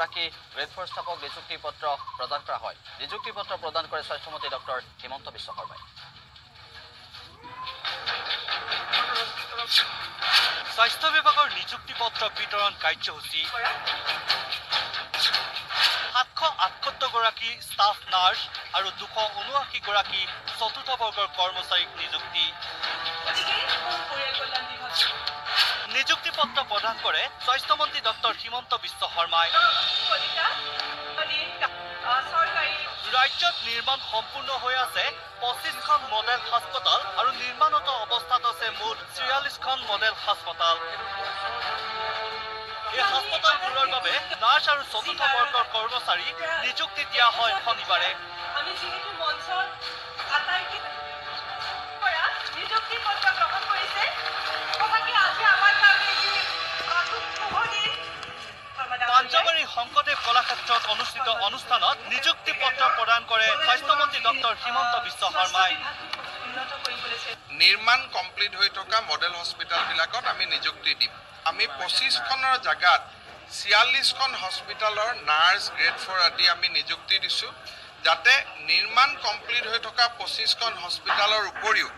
গৰাকী grade four ষ্টাফক নিযুক্তি পত্ৰ প্ৰদান কৰা হয়। নিযুক্তি পত্ৰ প্ৰদান কৰে স্বাস্থ্যমন্ত্ৰী ডক্টৰ হিমন্ত বিশ্ব শৰ্মাই। স্বাস্থ্য বিভাগৰ নিযুক্তি পত্ৰ বিতৰণ কাৰ্যসূচী। 778 গৰাকী ষ্টাফ নাৰ্ছ আৰু 279 গৰাকী চতুৰ্থ বৰ্গৰ কৰ্মচাৰীক নিযুক্তি। নিযুক্তি পত্ৰ প্ৰদান কৰে স্বাস্থ্যমন্ত্ৰী ডক্টৰ হিমন্ত বিশ্ব শৰ্মাই। ৰাজ্যত নিৰ্মাণ সম্পূৰ্ণ হৈ আছে 25খন মডেল হাস্পতাল আৰু নিৰ্মাণত অৱস্থাত আছে মুঠ 46খন মডেল হাস্পতাল। এই হাস্পতালবোৰৰ বাবে নাৰ্ছ আৰু চতুৰ্থ বৰ্গৰ কৰ্মচাৰী নিযুক্তি দিয়া হয় শনিবাৰে। পাঞ্জাবাৰী শংকৰদেৱ কলাক্ষেত্ৰত অনুষ্ঠিত অনুষ্ঠানত নিযুক্তি পত্ৰ প্ৰদান কৰে স্বাস্থ্যমন্ত্ৰী ডক্টৰ হিমন্ত বিশ্ব শৰ্মাই। নিৰ্মাণ কমপ্লিট হৈ থকা মডেল হস্পিটেলবিলাকত আমি নিযুক্তি দিম। আমি 25খনৰ জেগাত 46খন হস্পিটেলৰ নাৰ্ছ, গ্ৰেড ফ'ৰ আদি আমি নিযুক্তি দিছোঁ, যাতে নিৰ্মাণ কমপ্লিট হৈ থকা 25খন হস্পিটেলৰ উপৰিও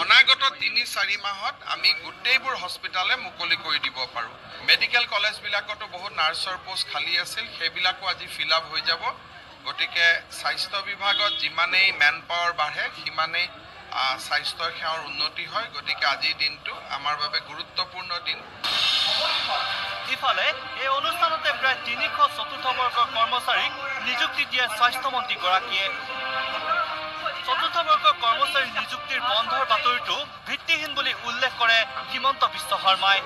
অনাগত 3-4 মাহত আমি গোটেইবোৰ হস্পিটেলে মুকলি কৰি দিব পাৰোঁ। মেডিকেল কলেজবিলাকতো বহুত নাৰ্ছৰ পোষ্ট খালী আছিল, সেইবিলাকো আজি ফিল আপ হৈ যাব। গতিকে স্বাস্থ্য বিভাগত যিমানেই মেন পাৱাৰ বাঢ়ে সিমানেই স্বাস্থ্য সেৱাৰ উন্নতি হয়। গতিকে আজিৰ দিনটো আমাৰ বাবে গুৰুত্বপূৰ্ণ দিন। ইফালে এই অনুষ্ঠানতে প্ৰায় 300 চতুৰ্থ বৰ্গৰ কৰ্মচাৰীক নিযুক্তি দিয়ে স্বাস্থ্যমন্ত্ৰীগৰাকীয়ে। চতুৰ্থ বৰ্গৰ কৰ্মচাৰীৰ নিযুক্তিৰ বন্ধৰ বাতৰিটো ভিত্তিহীন বুলি উল্লেখ কৰে হিমন্ত বিশ্ব শৰ্মাই।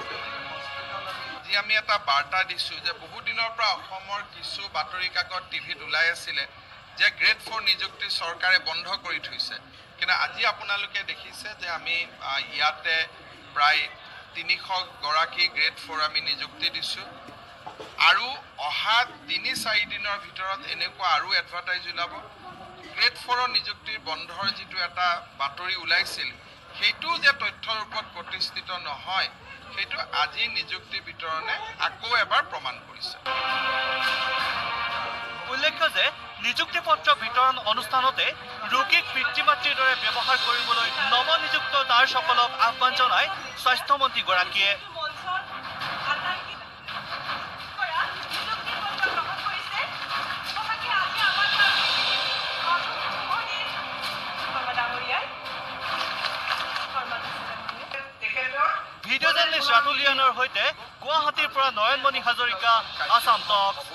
আজি আমি এটা বাৰ্তা দিছোঁ যে বহুদিনৰ পৰা অসমৰ কিছু বাতৰি কাকত টিভিত ওলাই আছিলে যে গ্ৰেড ফ'ৰ নিযুক্তি চৰকাৰে বন্ধ কৰি থৈছে, কিন্তু আজি আপোনালোকে দেখিছে যে আমি ইয়াতে প্ৰায় 300 গৰাকী গ্ৰেড ফ'ৰ আমি নিযুক্তি দিছোঁ আৰু অহা 3-4 দিনৰ ভিতৰত এনেকুৱা আৰু এডভাৰটাইজ ওলাব। গ্ৰেড ফ'ৰৰ নিযুক্তিৰ বন্ধৰ যিটো এটা বাতৰি ওলাইছিল সেইটোও যে তথ্যৰ ওপৰত প্ৰতিষ্ঠিত নহয়, সেইটো আজি নিযুক্তি বিতৰণে আকৌ এবাৰ প্ৰমাণ কৰিছে। উল্লেখ্য যে নিযুক্তি পত্ৰ বিতৰণ অনুষ্ঠানতে ৰোগীক পিতৃ মাতৃৰ দৰে ব্যৱহাৰ কৰিবলৈ নৱনিযুক্ত নাৰ্ছসকলক আহ্বান জনাই স্বাস্থ্যমন্ত্ৰীগৰাকীয়ে। ভিডিঅ' জাৰ্নেলিষ্ট ৰাতুল লিয়নৰ সৈতে গুৱাহাটীৰ পৰা নয়নমণি হাজৰিকা, আছাম টক্স।